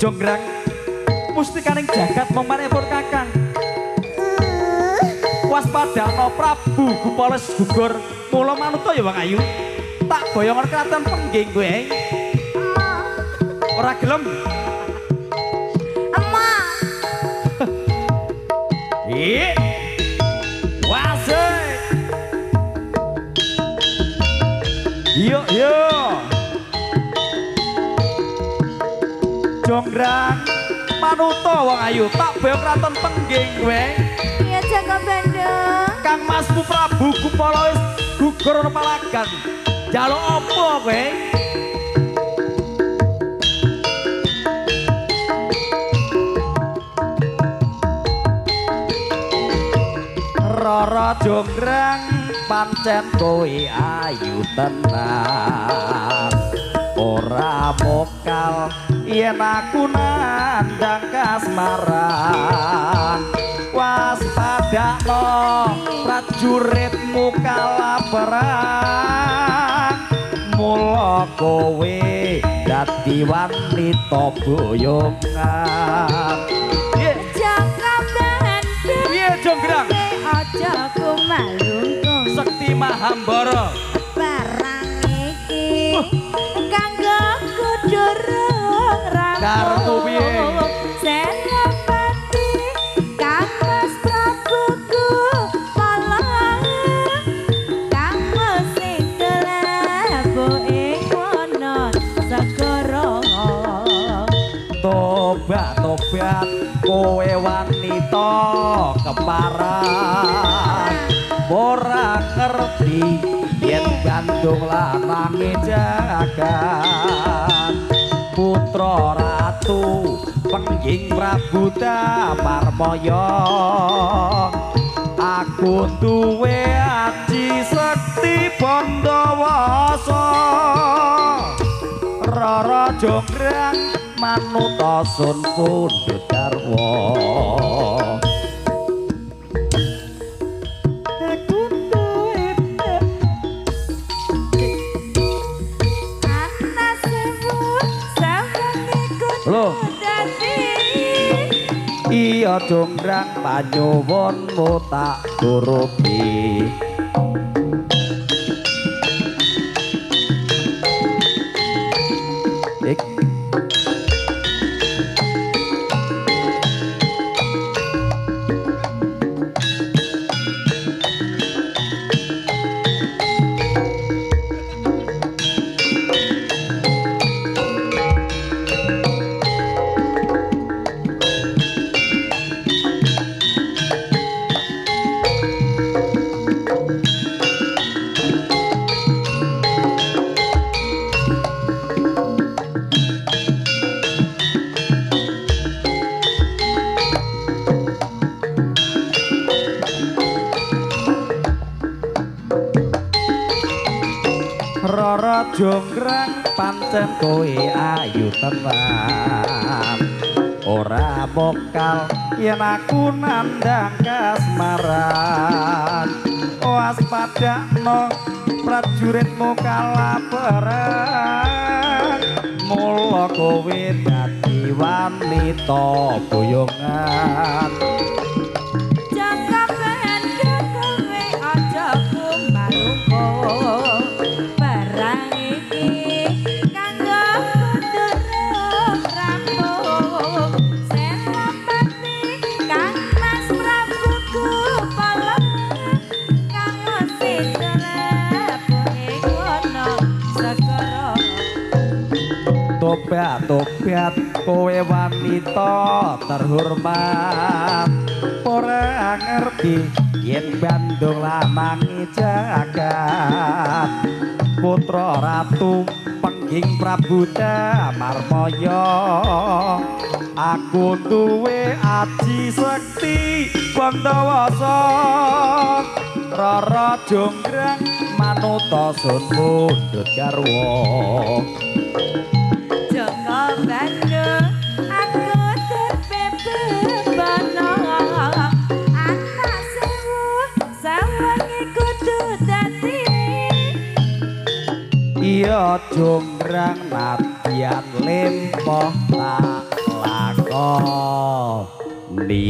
Jonggrang mustikaning jagat mung manipun Kakang. Waspadana Prabu Gupala gugur mula manuta ya wong ayu. Tak boyongan kraton Pengging kowe. Ora gelem. Emah. Iya. Wase. Yo yo. Jonggrang manuta wong ayu, tak boyong kraton Pengging kowe. Iya Jaka Bandung. Kang Masmu Prabu Gupala wis gugur ana palagan. Njaluk apa kowe? Rara Jonggrang pancen kowe ayu tenan. Ora mokal yen aku nandang kasmaran. Waspadakno prajuritmu kalah perang. Mula kowe dadi wanita boyongan. Jaka Bandung. Piye Jonggrang? Aja kumalungkung. Sekti Mahambara. Barang iki kanggo kudu rampung. Karepmu piye? Senopati Kang Mas Prabu Gupala, kang sing kelabu ing wana segara. Tobat tobat kowe wanita keparan. Ora ngerti yen Bandung lanange jagat. Putra Ratu Pengging Prabu Damarmaya, aku duwe aji sekti Bandawasa. Rara Jonggrang manuta sun pundhut garwa. Aku duwe ana sewu sawengi kudu dadi. Iya Jonggrang panyuwunmu tak turuti. Ik. Rara Jonggrang pancen kowe ayu tenan. Ora mokal yen aku nandang kasmaran. Waspadakno prajuritmu kalah perang. Mula kowe dadi wanita boyongan. Jaka Bandung kowe aja kumalungkung. Barang iki kanggo kudu rampung. Senopati Kang Mas Prabu Gupala, kang sing kelabu ing wana segara. Tobat tobat kowe wanita terhormat. Ora ngerti yen Bandung lanange jagat. Putra Ratu Pengging Prabu Damarmaya, aku duwe aji sekti Bandawasa. Rara Jonggrang manuta sun pundhut garwa. Jaka Bandung aku terbebana. Anak sewu sawengi kudu dadi. Iya Jonggrang nadyan lempoh tak ni.